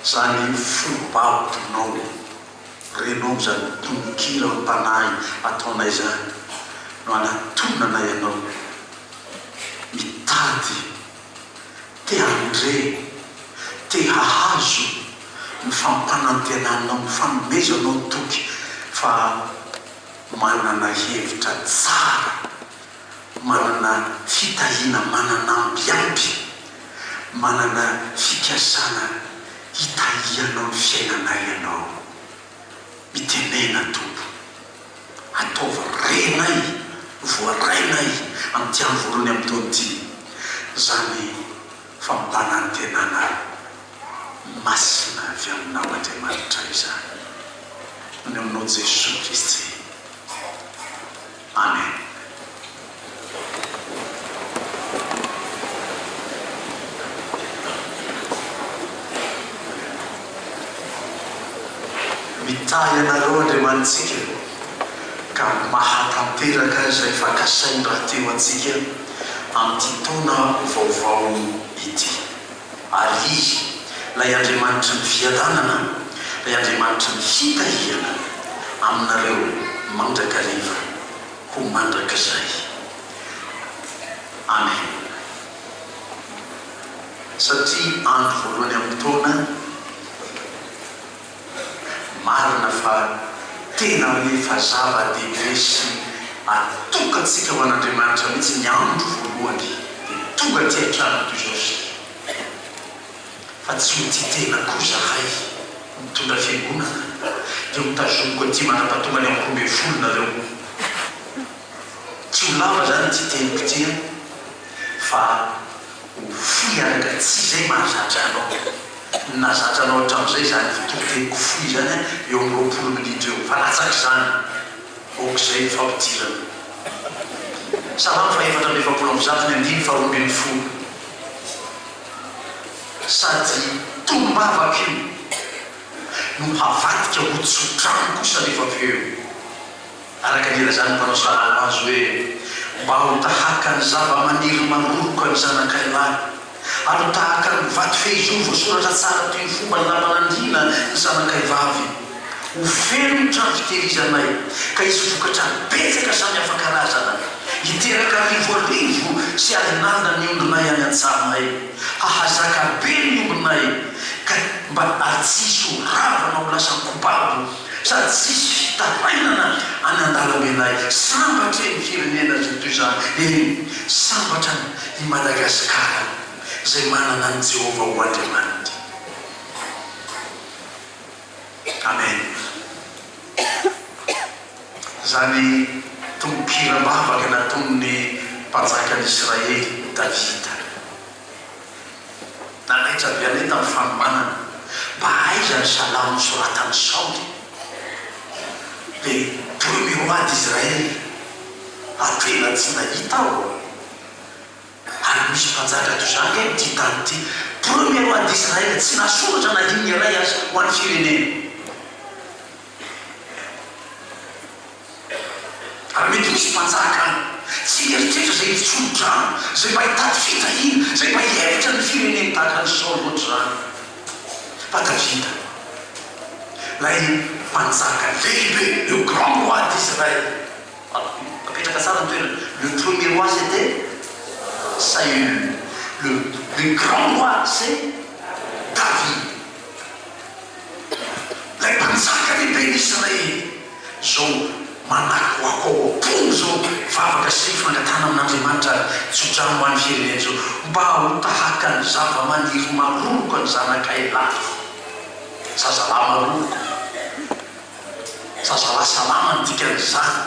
Izany fo babonao, renao izany tononkira am-panahy ataonay izany no anatonanay Anao, mitady, te handre, te hahazo ny fampanantenanao, ny fanomezanao toky fa manana hevitra tsara manana fitahiana manana ambiampy, manana fikasana hitahianao ny fiainanay Ianao. Mitenena Tompo. Ataovy renay, voarainay amin'ity andro voalohany amin'ny taona ity izany fampanantenana masina avy aminao Andriamanitra izany. Noho ny aminao Jesoa Kristy. Amen. Mitahy anareo Andriamanitsika ka mahatanteraka izay efa kasainy rahateo antsika amin'ity taona vaovao ity. Ary Izy, ilay Andriamanitry ny fiadanana, ilay Andriamanitry ny fitahiana, aminareo mandrakariva ho mandrakizay. Amena. Satria andro voalohany amin'ny taona, marina fa tena efa zava-dehibe sy atokantsika ho an'Andriamanitra mihitsy ny andro voalohany, dia tonga aty an-trano toy izao isika. Fa tsy ho tia tena koa izahay mitondra fiangonana, dia ho tazomiko aty mandra-pahatonga ny amin'ny 12 nareo. Tsy ho lava izany ity teniko ity an, fa ho fohy araka tsy izay mahazatra anao. Ny nahazatra anao hatramin'izay izany toriteny-ko fohy izany an, eo amin'ny 20 minitra eo, fa latsak'izany. Aok'izay ny fampidirana. Salamo faha-144 ny andininy faha-12. Sady tonom-bavaka io no havadika ho tso-drano kosa rehefa avy eo. Araka ny ilazan'ny mpanao salamo azy hoe, Mba ho tahaka ny zavamaniry maroroka ny zanakay lahy, ary ho tahaka ny vato fehizoro voasoratra tsara toy ny fomba ny lapan'andriana ny zanakay vavy. Ho feno ny trano fitehirizanay, ka hisy vokatra betsaka samy hafa karazana. Hiteraka arivoarivo sy alinalina ny ondrinay any an-tsahanay. Hahazaka be ny ombinay, ka mba ary tsy hisy ho rava na ho lasan-kobabo, sady tsy hisy fitarainana any an-dalambenay. Sambatra e ny firenena izay toy izany! Eny, sambatra i Madagasikara izay manana an'i Jehovah ho Andriamaniny. Amen. Izany tonon-kiram-bavaka nataon'ny mpanjakan'i Israely, Davida. Nanaitra be anay tamin'ny fanomanana. Mba aiza ny salamo nosoratan'i Saoly? Le premier roi d'Israël. Ary tena tsy nahita aho. Ary misy mpanjaka toy izany ange amin'ity tany ity. Premier roi d'Israël tsy nahasoratra na ligne iray aza ho an'ny firenena. Ary mety misy mpanjaka any tsy hieritreritra izay hitsodrano, izay mba hitady fitahiana, izay mba hihevitra ny fireneny tahaka an'i Saoly hoatr'izany. Fa Davida, ilay mpanjaka lehibe, le grand roi d'Israël, apetraka tsara ny toerana, le premier roi c'était Saül, le le grand roi c'est David. Ilay mpanjaka lehiben'i Israely izao manakoako ao am-pony izao vavaka sy fangatahana amin'Andriamanitra tso-drano ho an'ny firenena izao, mba ho tahaka ny zava-maniry maroroka ny zanakay lahy, zazalahy maroroka. Zazalahy salama ny dikan'izany.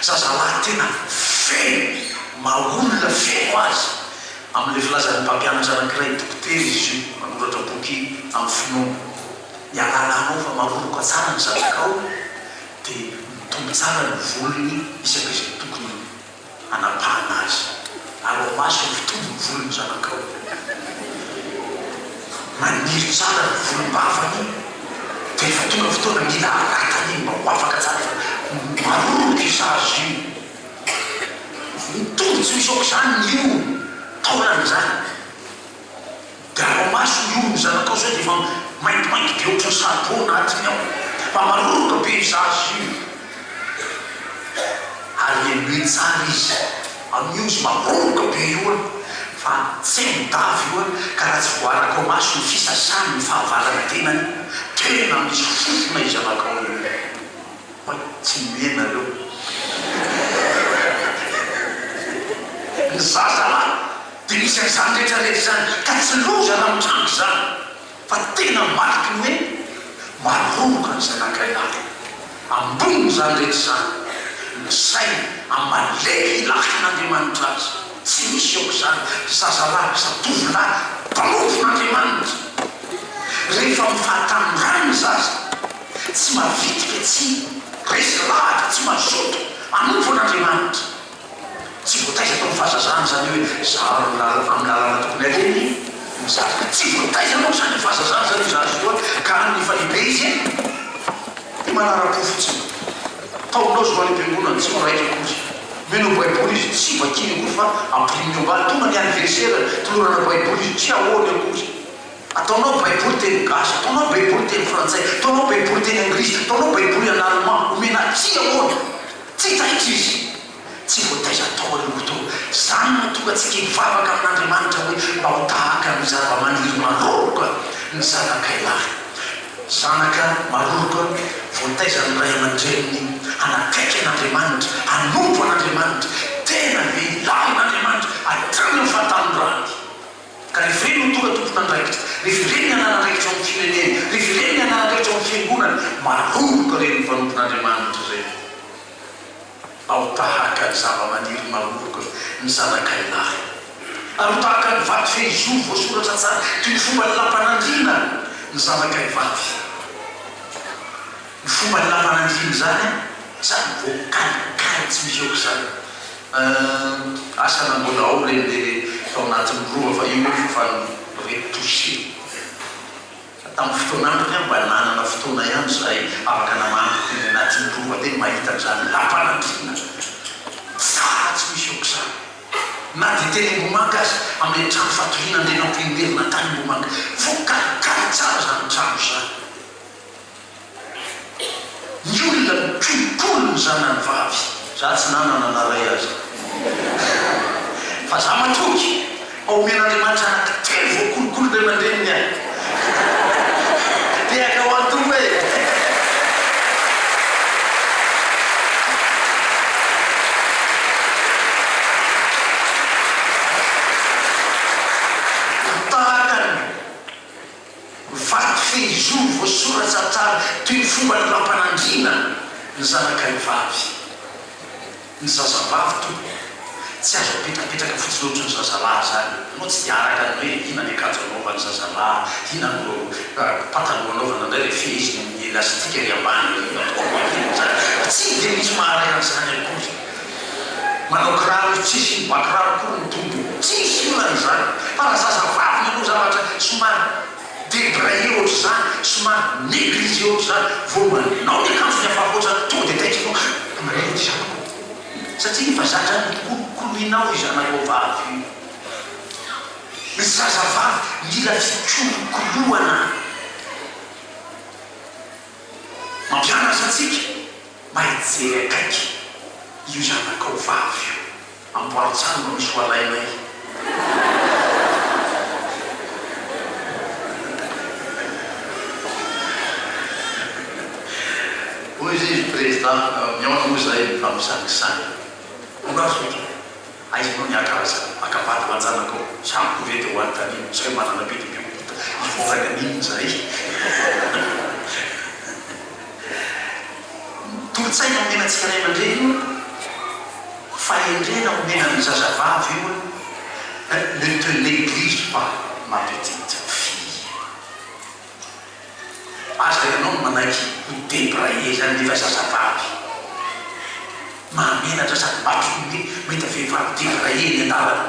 Zazalahy tena feno, maha-olona feno azy. Amin'ilay filazan'ny mpampianatra anankiray, dokotera izy io, manoratra boky amin'ny finoana. Ny ahalalanao fa maroroka tsara ny zanakao dia mitombo tsara ny volony isaky izay tokony hanapahana azy. Ary ao maso ny fitombo ny volon'ny zanakao. Maniry tsara ny volombavany dia rehefa tonga ny fotoana mila aratana iny mba ho afaka tsara fa maroroka io zaza io. Mitombo tsy misy aok'izany ny hohony, taolany izany. Dia ao maso ny hohony. zanakao sao dia efa maintimainty be ohatran'ny saribao anatiny ao. Fa maroroka be io zaza io. Ary henoy tsara izy amin'io izy maroroka be io an! Fa tsy hain-dava io an! Ka raha tsy voarakao maso ny fisasany ny fahavalana tenany, tena misy fofona io zanakao io. Oay, tsy mihomehy nareo. Ny zaza lahy dia misy an'izany rehetra rehetra izany ka tsy loza raha mitranga izany fa tena mariky ny hoe maroroka ny zanakay lahy. Ambonin'izany rehetra izany, ny saina aman-lehilahin'Andriamanitra azy. Tsy misy aok'izany zazalahy, zatovolahy, mpanompon'Andriamanitra. Rehefa amin'ny fahatanorany ny zaza, tsy mavitrika, tsy resy lahatra, tsy mazoto hanompo an'Andriamanitra. Tsy voataiza tao amin'ny fahazazana izany hoe zaro amin'ny lalana amin'ny lalana tokony alehany ny zaza. Tsy voataiza manko izany amin'ny fahazazana izany io zaza io ka any rehefa lehibe izy dia manara-po fotsiny. Taonao izy ho any am-piangonana tsy miraika akory. Omena baiboly izy tsy vakiany akory fa ampiriminy eo ambany. Tonga ny anniversaire-ny tolorana baiboly izy tsy ahoany akory. Ataonao baiboly teny gasy, ataonao baiboly teny frantsay, ataonao baiboly teny anglisy, ataonao baiboly en allemand, omena tsy ahoana. Tsy taitra izy. Tsy voataiza tao aloha tao. Izany no mahatonga antsika hivavaka amin'Andriamanitra hoe mba ho tahaka ny zava-maniry maroroka ny zanakay lahy. Zanaka maroroka voataizan'ny ray aman-dreniny hanakaiky an'Andriamanitra, hanompo an'Andriamanitra, tena lehilahin'Andriamanitra hatrany amin'ny fahatanorany. Ka rehefa ireny no tonga tompon'andraikitra, rehefa ireny ny hanana andraikitra ao amin'ny firenena, rehefa ireny ny hanana andraikitra ao amin'ny fiangonana, maroroka ireny mpanompon'Andriamanitra ireny. Mba ho tahaka ny zava-maniry maroroka ny zanakay lahy, ary ho tahaka ny vato fehizoro voasoratra tsara toy ny fomban'ny lapan'andriana ny zanakay vavy. Ny fomban'ny lapan'andriana izany an, izany voakalikaly tsy misy aok'izany. Asa na mbola ao ireny le tao anatin'ny rova fa io efa retoucher. Fa tamin'ny fotoan'androny aho mba nanana fotoana ihany izahay afaka namaky teny anatin'ny rova teny mahita an'izany lapan'andriana tsara tsy misy aok'izany. Na dia teny Ambohimanga aza, amin'ilay trano fatoriana Andrianampoinimerina tany Ambohimanga, voakalikaly tsara izany trano izany. Ny olona mikolokolo ny zanany vavy. Za tsy nanana na ray aza. Fa za matoky fa omen'Andriamanitra anaky telo voakolokolo ray aman-dreniny aho. Tehaka ho an'i Tompo e! Ho tahaka ny. Vato fehizoro voasoratra tsara toy ny fomban'ny lampanandriana ny zanakay vavy. Ny zazavavy tompoko tsy azo apetrapetraka fotsiny ohatry ny zazalahy izany. Ianao tsy dia araka ny hoe inona ny akanjo anaovan'ny zazalahy, inona no pataloha anaovana indray ilay feheziny amin'ny elastika ery ambany ery, atao ahoana izany. Tsy dia misy maharaka an'izany akory. Manao kiraro izy tsisy ba kiraro akory ny tombony tsisy olana izany fa raha zaza vavy manao zavatra somary debraye ohatr'izany somary neglige ohatr'izany vao manao ny akanjony afahoatra tonga dia taitra ianao ha manino ity zanako satria efa zatra nokolokoloinao io zanakao vavy io ny zaza vavy mila fikolokoloana mampianatra antsika Mba hijery akaiky io zanakao vavy io. Amboary tsara mba misy ho alainay. Hoy izy président, mihaona moa izahay mifampisangisangy. Tonga azo ika. Aiza ianao niakara aza maka vady ho an-janakao? Samy koa ve dia ho anontaniana? Sao manana be dia be ho hivoaka any amin'inona izahay? Tolo-tsaina omena antsika ray aman-dreny io, fahendrena omena ny zazavavy io, ne te néglige pas ma petite fille. Aza ianao no manaiky ho débrailler zany nefa zazavavy. Mahamenatra sady mampiomehy mahita vehivavy débrailler eny an-dalana.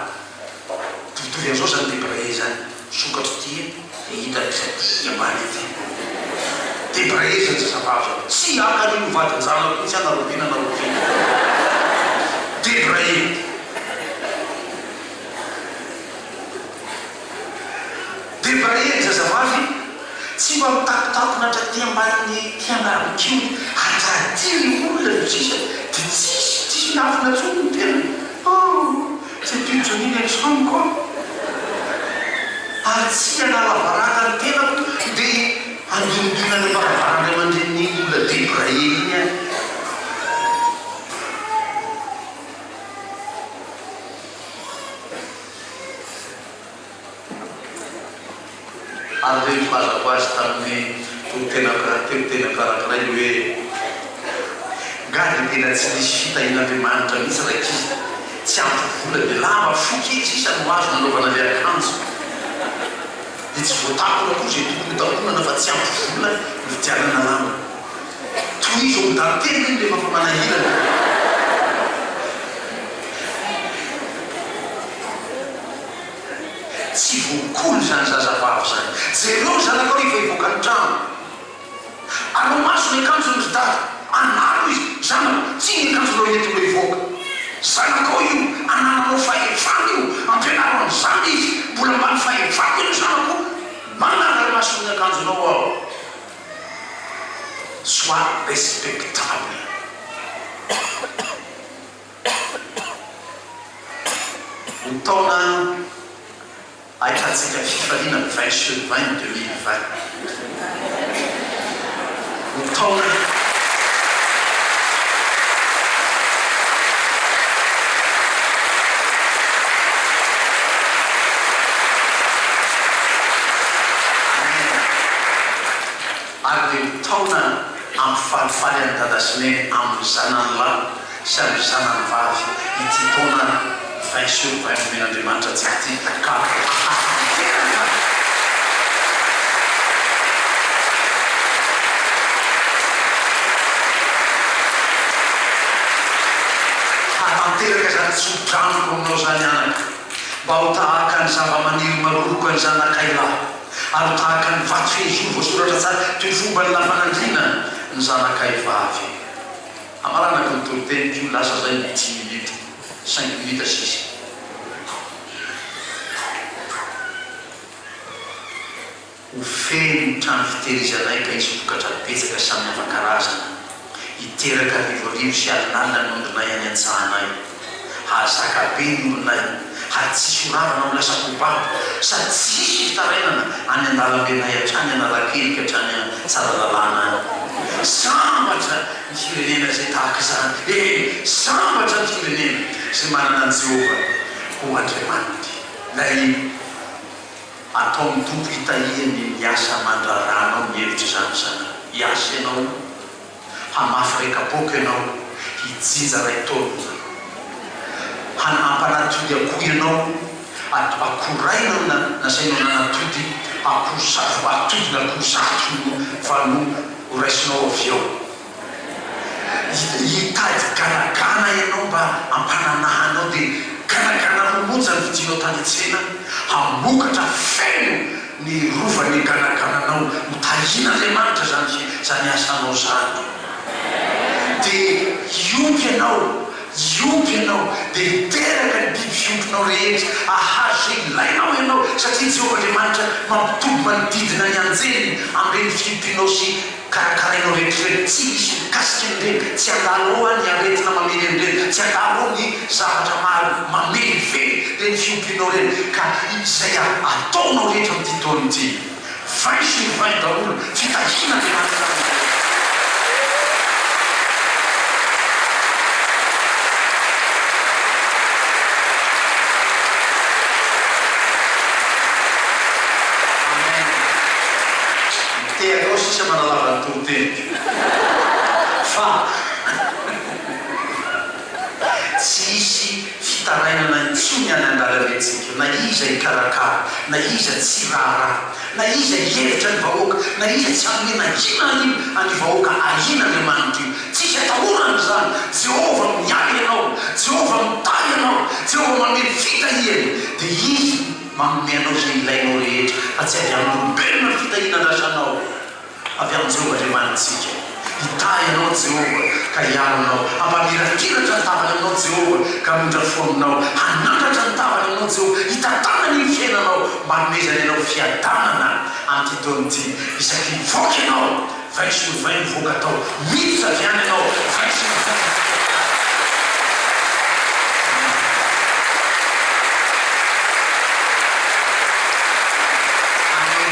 Mitovitovy an'izao zany débrailler zany. Misokatra ity dia hita misy aty ambany aty. Débrailler zany zazavavy zany. Tsy haka an'iny ho vadin-janako mihitsy aho na rahoviana na rahoviana. Débrailler. Debraye ny zazavavy, tsy mba mitakotakona hatraty ambanin'ny kianary kio hatraty ny olona no sisa dia tsisy tsisy miafina intsony ny tenany. Oh! C'est une jolie Nelson quoi! Ary tsy hanala baraka ny tenako dia handondona ny varavaran'ray aman-drenin'iny olona debraye iny aho. Ary dia nilazako azy tamin'ny toriteny teo teny ankarakarainy hoe, Nga dia tena tsy nisy fitahian'Andriamanitra mihitsy rankizy, tsy ampy vola dia lamba fo kely sisa no azo nanaovana ilay akanjo, dia tsy voatakona koa izay tokony hotakonana fa tsy ampy vola nividianana lamba. Tohizo amin'ny dantely iny rehefa fa manahirana. Tsy voakolo izany zazavavy izany. Jereo ny zanakao rehefa hivoaka ny trano. Araho maso ny akanjony ry dada. Anaro izy. Zanako, tsy ny akanjonao entinao hivoaka. Zanakao io, anananao fahefana io. Ampianaro an'izany izy. Mbola ambany fahefako ianao zanako. Manara-maso ny akanjonao aho. Sois respectable. Ho taona ahitantsika fifaliana ny 20 sur 20 2020. Ho taona. Amen. Ary dia ho taona hampifalifaly an'i Dada sy Neny amin'ny zanany lahy sy amin'ny zanany vavy ity taona 20 sur 20 nomen'Andriamanitra antsika ity ka hahatanteraka Hahatanteraka izany tso-dranoko aminao izany anaka, mba ho tahaka ny zava-maniry maroroka ny zanakay lahy, ary ho tahaka ny vato fehizoro voasoratra tsara toy ny fomban'ny lafanandriana ny zanakay vavy. Hamaranako ny toriteniko, lasa izay ny dix minutes, cinq minutes sisa. Ho feno ny trano fitehirizanay ka hisy vokatra betsaka samy hafa karazana. Hiteraka arivoarivo sy alinalina ny ondrinay any an-tsahanay. Hahazaka be ny olonay, ary tsy hisy ho ravana ho lasa ho babo, sady tsy hisy fitarainana any an-dalambenay hatrany Analakely ka hatrany Tsaralalàna any. Sambatra ny firenena izay tahaka izany, eny, sambatra ny firenena izay manana an'i Jehovah ho Andriamaniny. Ilay Ataon'ny Tompo hitahiany ny asa aman-draharahanao ny hevitra izany zanako. Hiasa ianao, hamafy iray kapoaka ianao, hijinja iray taonina. Han hampanatody akoho ianao, at akoho iray no na nasainao nanatody, akoho zato, atodin'akoho zato no va no horaisinao avy eo. Hitady ganagana ianao mba hampananahanao dia ganagana roa monja no vidinao tany an-tsena, hamokatra feno ny rovan'ny ganagananao. Ho tahian'Andriamanitra izany izany asanao izany. Dia hiompy ianao, hiompy ianao, dia hiteraka ny biby fiompinao rehetra, hahazo izay ilainao ianao, satria Jehovah Andriamanitra mampitoby manodidina ny anjeliny amin'ireny fiompianao sy Karakarainao rehetra ireny, tsy hisy mikasika an'ireny, tsy handalo ao ny aretina mamely an'ireny, tsy handalo ao ny zavatra maro mamelively ireny fiompianao ireny, ka izay ataonao rehetra amin'ity taona ity, 20 sur 20 daholo, fitahian'Andriamanitra aminareo. Amen. Mitehaka ao sisa manalava ny toriteniko fa tsy hisy fitarainana intsony any an-dalambentsika na iza hikarakara, na iza tsy hiraharaha, na iza hihevitra ny vahoaka, na iza tsy hanome na inona na inona an'io vahoaka ahian'Andriamanitra io. Tsisy atahorana izany. Jehovah miahy anao, Jehovah mitahy anao, Jehovah manome ny fitahiany, dia Izy Manome anao izay ilainao rehetra, fa tsy avy amin'olombelona ny fitahiana andrasanao, avy amin'i Jehovah Andriamanitsika. Hitahy anao Jehovah ka hiaro anao. Hampamiratiratra ny tavany aminao Jehovah ka hamindra fo aminao. Hanandratra ny tavany aminao Jehovah, hitantanany ny fiainanao mba hanomezany anao fiadanana amin'ity taona ity. Isaky ny mivoaka ianao, vin sur vin mivoaka tao. Miditra avy any ianao, vin sur vin mivoaka avy any. Amen.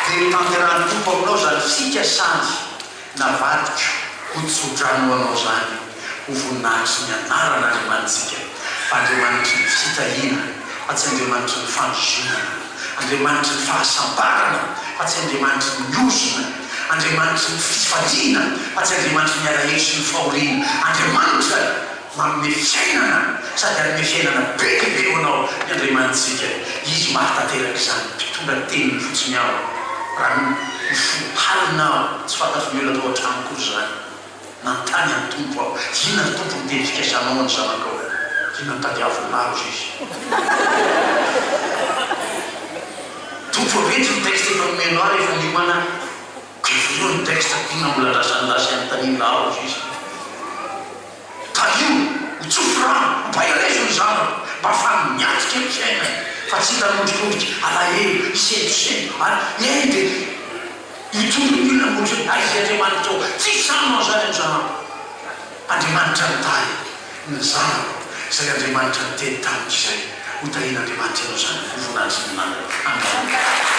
Dia notanterahan'ny Tompo aminao izany fikasany navadiko ho tsodrano ho anao izany, ho voninahitry ny anaran'Andriamanitsika, fa Andriamanitry ny fitahiana, fa tsy Andriamanitry ny fanozonana, Andriamanitry ny fahasambarana, fa tsy Andriamanitry ny ozona, Andriamanitry ny fifaliana, fa tsy Andriamanitry ny alahelo sy ny fahoriana, Andriamanitra Manome fiainana sady hanome fiainana be dia be ho anao ny Andriamanitsika. Izy mahatanteraka izany. Mpitondra teniny fotsiny aho. Raha nifoha halina aho, tsy fantatry ny olona tao an-trano akory izany. Nanontany an'ny Tompo aho, Inona ry Tompo ny teny fikasanao an'ny zanakao? Inona no tadiavin'ny lahy hozy izy? Tompo reto ny texte efa nomenao ahy rehefa niomana aho. Ka ireo ny texte inona mbola andrasan'ny lahy sy anontanian'ny lahy hozy izy? Tahio, ho tsofy rano, ampaherezo ny zanako, mba afahany miatrika ny fiainany, fa tsy hitanondrikondrika, alahelo, hisentosento, ary eny dia hitory ny olona molotra hoe aiza i Andriamanitra ao, tsy sahy manao izany amin'ny zanako. Andriamanitra nitahy ny zanako, izay Andriamanitra niteny tamiko izay, ho tahian'Andriamanitra ianao zanako, ho voninahitry ny anarany. Amen.